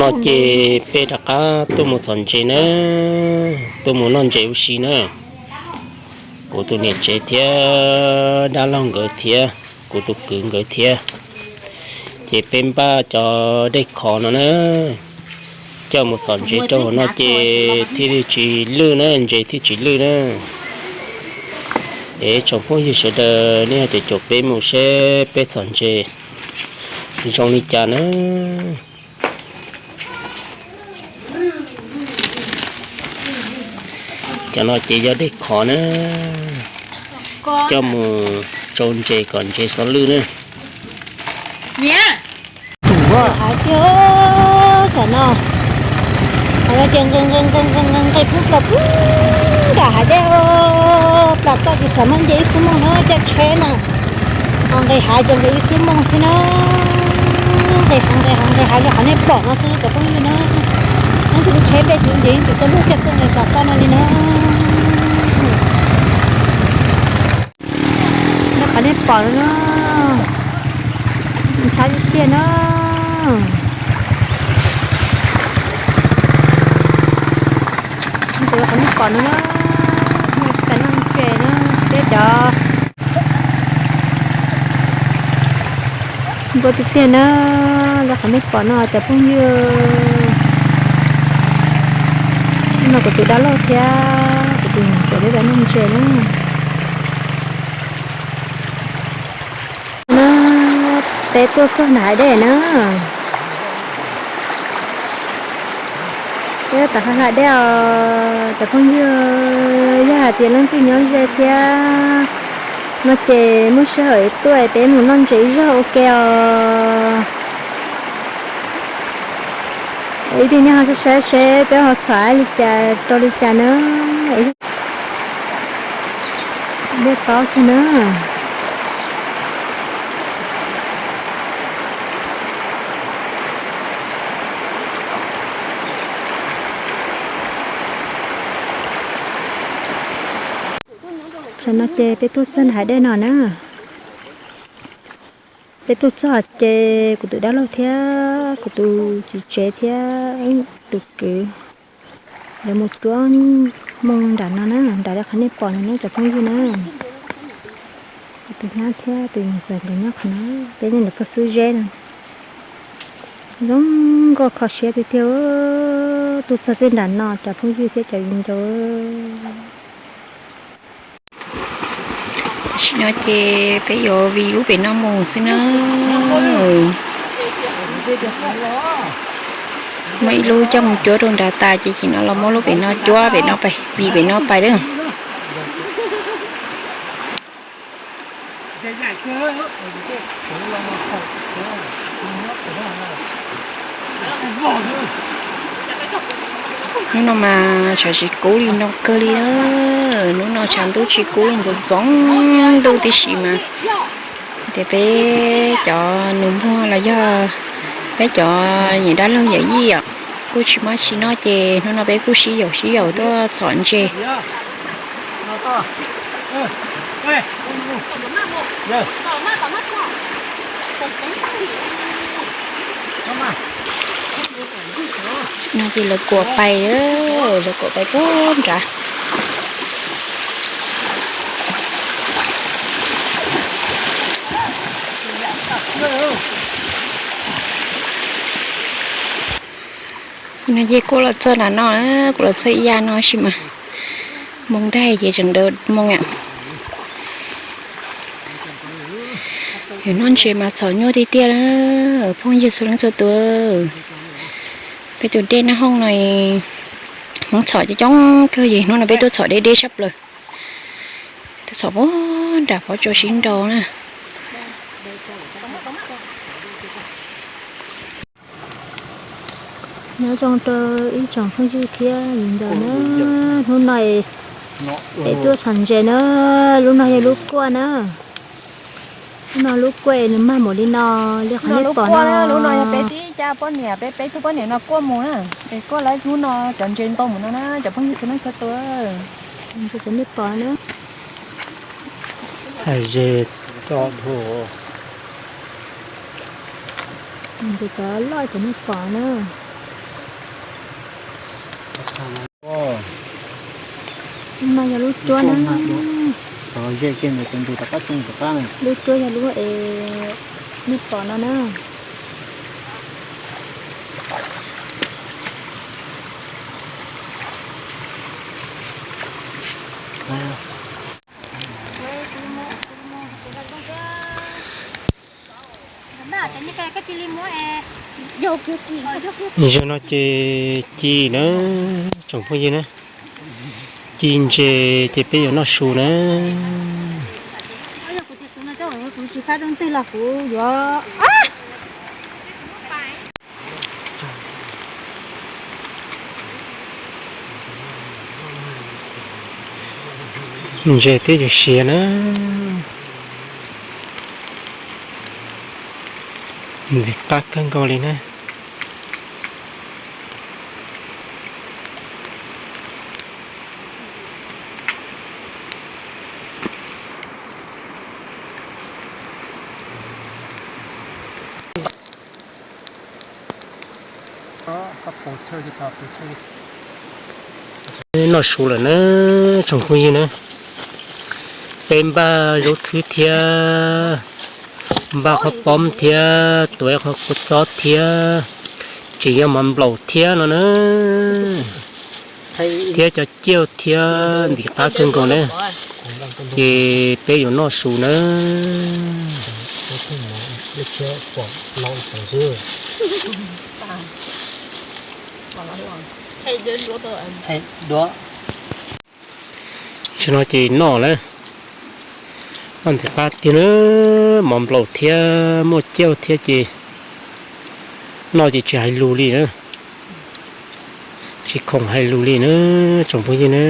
No ces peb rov qab tuaj mus txhom ntses na, tuaj mus noj ntses ua si na. Kuv tus niam tsev thiab dab laug nkawd thiab kuv tus kwv nkawd thiab, ces peb npaj cov dej khov no na, coj mus txhom ntses rau hauv no ces thiaj li tsis lwj na, ntses thiaj tsis lwj na. Es tsoom phooj ywg sawv daws nej ho caum caum peb mus seb peb txhom ntses zoo li cas na. Cov no ces yog dej khov na, coj mus tsau ntses kom ntses xov lwj na. Hais tias tsam no hais tias nqis nqis nqis nqis nqis pub plas pub nram hav dej, plas toj tsis xav muab nce ib xuab moos na, caij tsheb na. Ho nqis hav ces nqis ib xuab moos thiab na. Nqis hav nqis hav nqis hav li qhov nej pom no xwb cov phooj ywg na. Neb tus tsheb npe tsis nce tsis tau luag caij tuaj nqis plas toj no li na. Li qhov nej pom no na, ntxhab tiag tiag na. Li qhov nej pom no na, peb cov npua tiag tiag na, li qhov nej pom no cov phooj ywg. No kuv tus dab laug thiab kuv tus niam tsev peb noj ntses na. Na, peb tuaj txog nram hav dej na. Peb tuaj tom hav dej os cov phooj ywg, yog hais tias leej twg nyob ze thiab no ces muaj sij hawm tuaj peb mus noj ntses ib zaug ua ke os. Ib pliag nej ho saib saib seb peb ho txhom li cas rau li cas na. Dej tob kawg na. Tsam no ces peb tuaj txog nram hav dej no na. Peb tuaj txog ces kuv tus dab laug thiab kuv tus txiv tsev thiab tus kwv lawv mus cuab moos nram no na, nram li qhov nej pom no na cov phooj ywg na. Kuv tus nyab thiab tus ntxawm nkawd nyob qhov no, peb nyob ntawm pog xub zeb no. Zoo nkauj kho siab tiag tiag, tuaj txog tej nram no cov phooj ywg thiab cov viv ncaus. Tam sim no ces peb yuav vij lub pem no mus xwb na. Muaj ib lub coj mus cuab rau nrad tas ces nim no los muab lub pem no cuab pem no pais, vij pem no pais lawm. Hnub no mas tshav tsis kub li no kawg li na. Hnub no tshav ntuj tsis kub li, ntxoov ntxoov ntuj tib si mas. Tias peb cov nus muag los yog peb cov niam dab laug yawm yij os, kuj tsis muaj tsi noj ces hnub no peb kuj sib yaum sib yaum tuaj txhom ntses. No ces lawv kuam pais, lawv kuam pais puag nrad. No ces kuv los txog nram no, kuv los txog ib yam no sis mas moo daig ces tseem daws moo. Yus noj ntses mas txhom nyuaj tiag tiag na, phooj ywg txhua leej txhua tus. Peb tus dej Naj Hooj no Hmoob txhom coob coob kawg, hnub no peb tuaj txhom deb deb tshaj plaws. Tuaj txhom puag nram Pov Tsua sib nrau na. Nyob zoo rau ib tsoom phooj ywg thiab viv ncaus na, hnub no es tuaj txhom ntses na, lub no yog lub kuaj na. Lub no lub kuaj es nws mag mus li no, li qhov nej pom no. Lub no yog peb tib cab poj niam, peb peb tug poj niam no kuaj mus na, es kuaj lawm hnub no cov ntses ntau mus no na cov phooj ywg txhua leej txhua tus. Ntses cov nej pom na. Hais ze cov dhau. Ntses cov loj cov nej pom na. No yog lub cuab na. Lub cuab yog lub es nej pom no na. Zaum no ces ci na, tsoom phooj ywg na, ci ntses ces peb yuav noj su na. Ntses twb yuav siav na, ntxim qab kawg nkaus li na. Noj su lawm na, tsoom phooj ywg na. Peb npaj zaub txhwb thiab, npaj qhov poob thiab, tuav qhov kua txob thiab, tseem yuav mov nplaum thiab no na, thiab cov ciauj thiab, ntxim qab kawg nkaus na. Ces peb yuav noj su na. Tam sim no ces noj lawm, noj ntxim qab tiag na, mov nplaum thiab muaj ciauj thiab ces noj ces tsis hais lus li na, tsis khoom hais lus li na, tsoom phooj ywg na.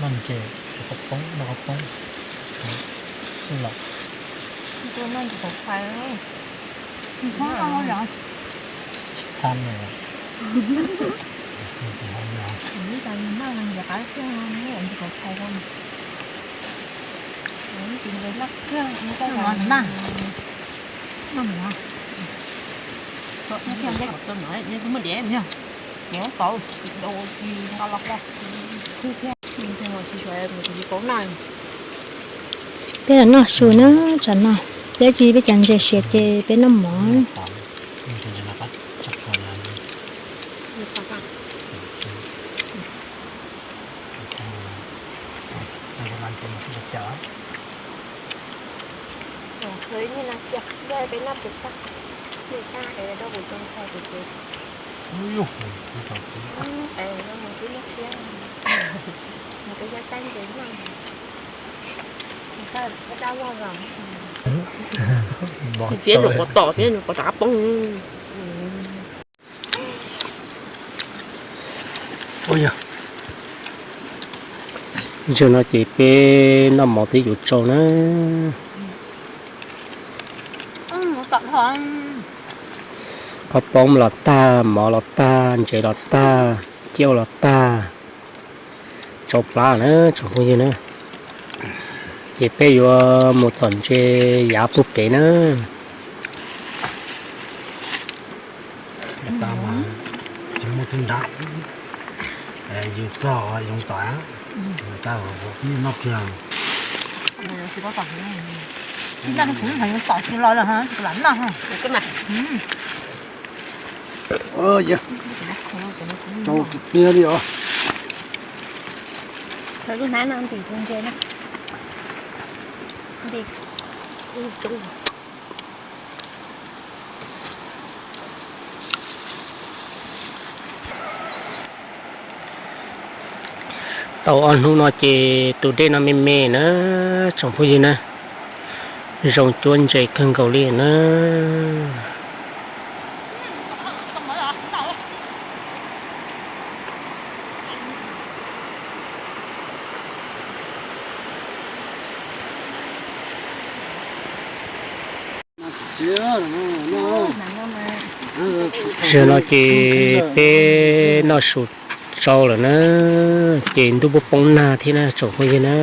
Noj ntses, qhov poob, noj qhov poob. Tsis tha ne. Peb los noj su na, tsam no peb tsis, peb cov ntses siav ces peb noj mov. Fiab nws quav tom, fiab nws quav rov qab poob. Zaum no ces peb noj mov twb yuav tsau na. Qhov poob los tag, mov los tag, ntses los tag, ciauj los tag, tsau plab na tsoom phooj ywg na. Ces peb yuav mus txhom ntses yav pug kev na. Tsis muaj tib nrab, yus txog yoov tom, noj kiag. Tsau kiag li os. Lub hnab no ntim tus ntses na. Ntim. Tau ob hnub no ces tus dej no me me na tsoom phooj ywg na, zoo cuab ntses kawg nkaus li na. Zaum no ces peb noj su Tsau lawm na, ces ntuj poob poob nag thiab na tsoom phooj ywg na,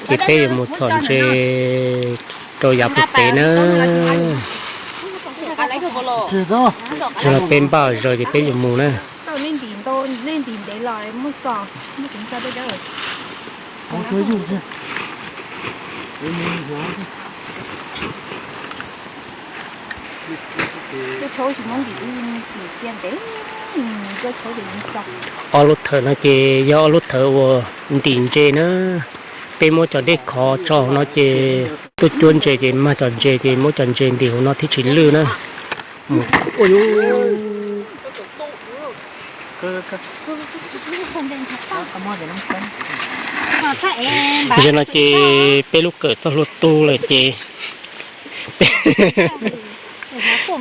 ces peb yuav mus txhom ntses rau yav pem pem na. Zaum no peb npaj zaws ces peb yuav mus na. Ob lub thawv no ces yog ob lub thawv uas ntim ntses na. Peb muab cov dej khov tso hauv no ces tuaj cuab ntses ces mag cov ntses ces muab cov ntses ntim hauv no thiaj tsis lwj na. Zaum no ces peb lub kawm txoj hlua tu lawm ces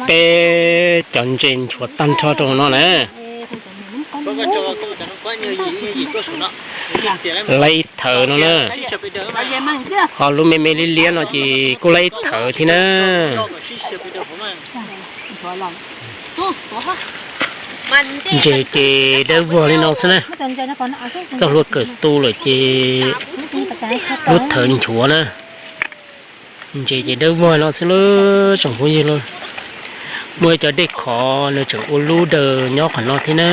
peb cov ntses nchuav tag nrho rau hauv no na. Laib ib thawv no na. Ho lub me me liab liab no ces kuj laib ib thawv thiab na. Ntses ces dawb vog li no xwb na. Txoj hlua kawm tu lawm ces lub thawv nchuav na. Ntses ces dawb vog no xwb lauj tsoom phooj ywg lauj. Muaj ib cov dej khov nws tseem ua lub daws nyob qhov no thiab na.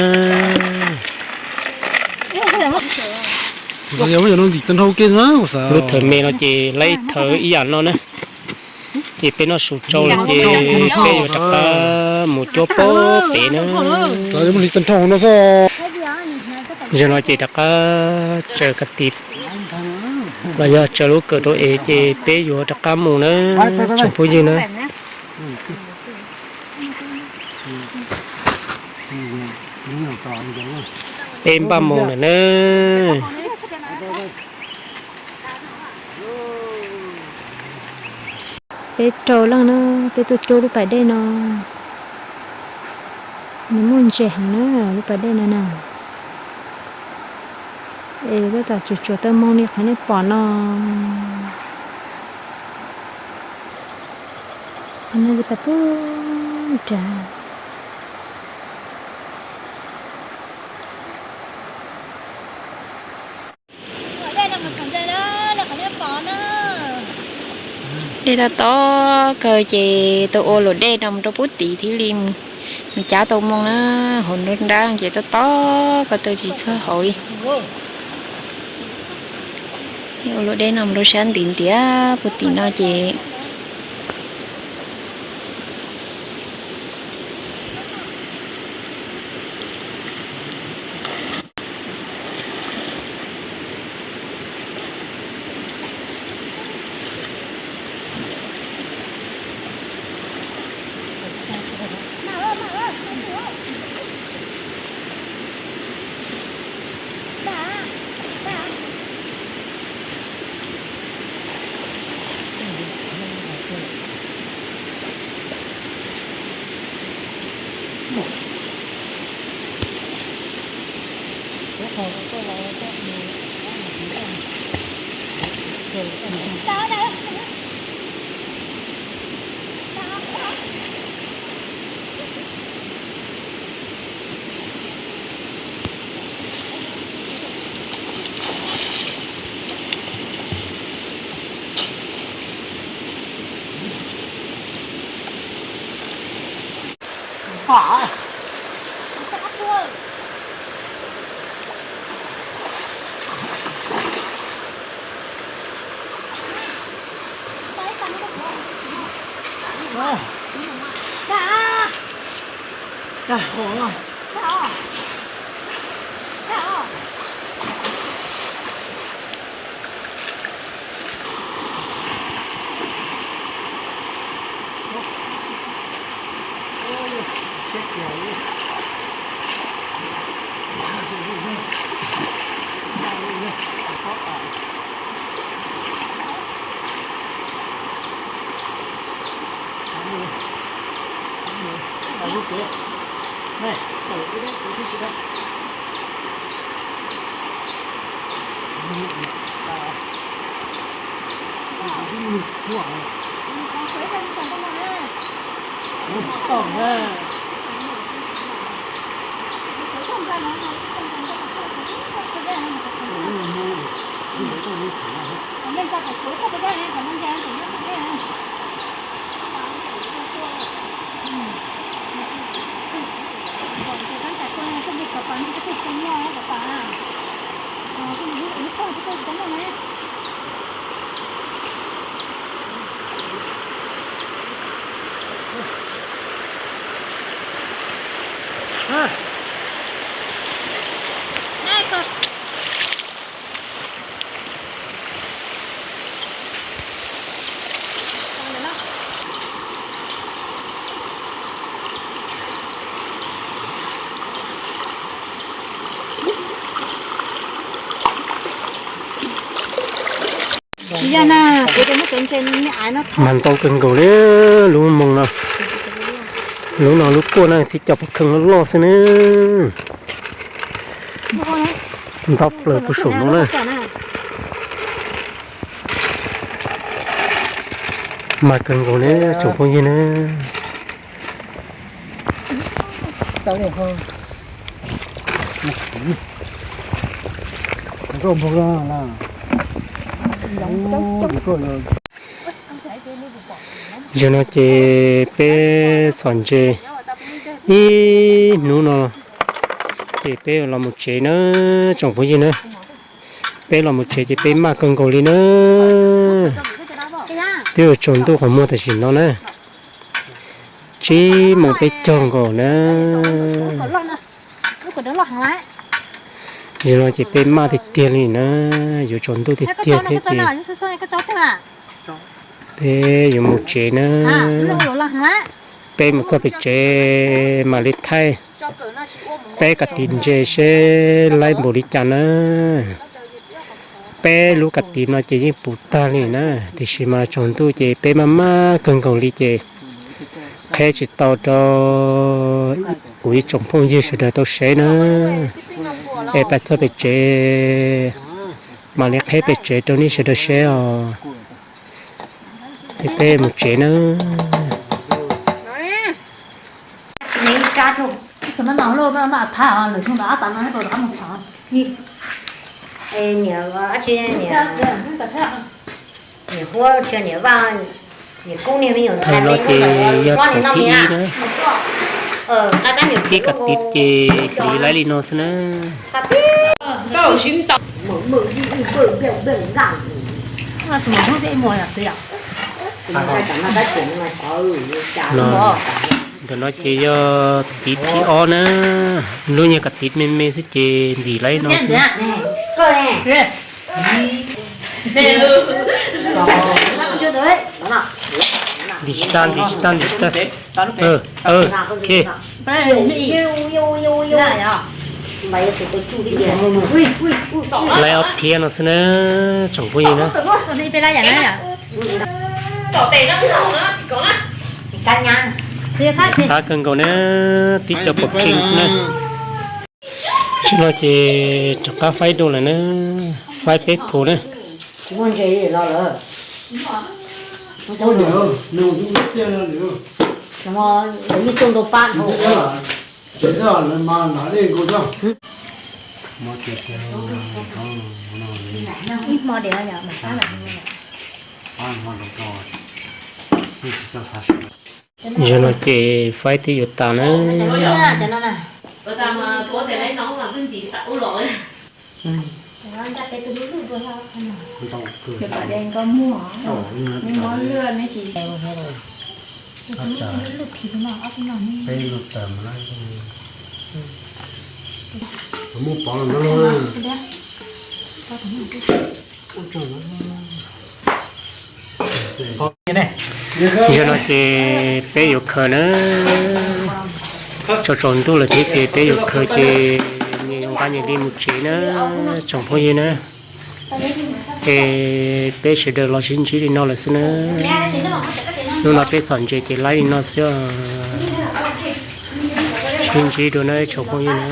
Lub thawv me no ces laib ib thawv ib yam no na. Ces peb noj su tsau lawm ces peb yuav rov qab mus cuab pob pem na. Zaum no ces rov qab tsaws kas tis los yog tsaws lub kawm rau es ces peb yuav rov qab mus na tsoom phooj ywg na. Peb npaj mus lawm na. Peb rau leej na, peb tuaj cuab lub pas dej no. Nws muaj ntses heev na lub pas dej no na. Es tab tom tsuas tsuas tau moo li qhov nej pom no. Qhov no yog pas puag nrad. Dej tob tob kawg ces tau ua luam dej no mus rau puag tid thiaj li mus cav tau moo na. Hauv nruab nrab ces tob tob kawg tau tsis txog hauv li. Ua luam dej no mus rau sab ntiv ntiav puag tim no ces Mas ntau kawg nkaus li lub moos no. Lub no lub kuaj na, tib co pov kheej loj loj xwb na. Ntab plaws puag saum no na. Mas kawg nkaus li tsoom phooj ywg na. Yog no ces peb txhom ntses ib hnub no ces peb los mus tsev na, tsoom phooj ywg na. Peb los mus tsev ces peb maj kawg nkaus li na. Twb yuav tsaus ntuj qhov muag tam sim no na. Tsib moos peb caug nkaus na. Yog no ces peb maj tiag tiag li na, yuav tsaus ntuj tiag tiag thiab ces peb yuav mus tsev na. Peb mus txog pem tsev mam li thaij peb kav tiv ntses seb laib npaum li cas na. Peb lub kav tiv no ces yeej puv tag li na, tiam sis mas tsaus ntuj ces peb maj maj kawg nkaus li ces qheb tsis tau rau kuv ib tsoom phooj ywg sawv daws tau saib na. Es peb txog pem tsev mam li qheb pem tsev rau nej sawv daws saib os. Es peb mus tsev na. Thaum no ces yog thaum thib ib na. Peb kav tiv ces hliv laib li no xwb na. Ntawm no ces yog tiv thib ob na. Lub nyuag kav tiv me me xwb ces ntim laib no xwb. Digital, digital, digital. Ok. Laib ob thiab no xwb na, tsoom phooj ywg na. Qab kawg nkaus na, tib co pov kheej xwb na. Tam sim no ces rov qab faib dua lawm na, faib peb phuv na. Zaum no ces faib twb yuav tas na. Yog no ces peb yuav khaws na, tsaus tsaus ntuj lawm thiab ces peb yuav khaws ces nyias yuav nqa nyias li mus tsev na, tsoom phooj ywg na. Es peb sawv daws los sib ntsib li no lawm xwb na. Hnub no peb txhom ntses ces laib li no xwb. Sib ntsib dua na tsoom phooj ywg na.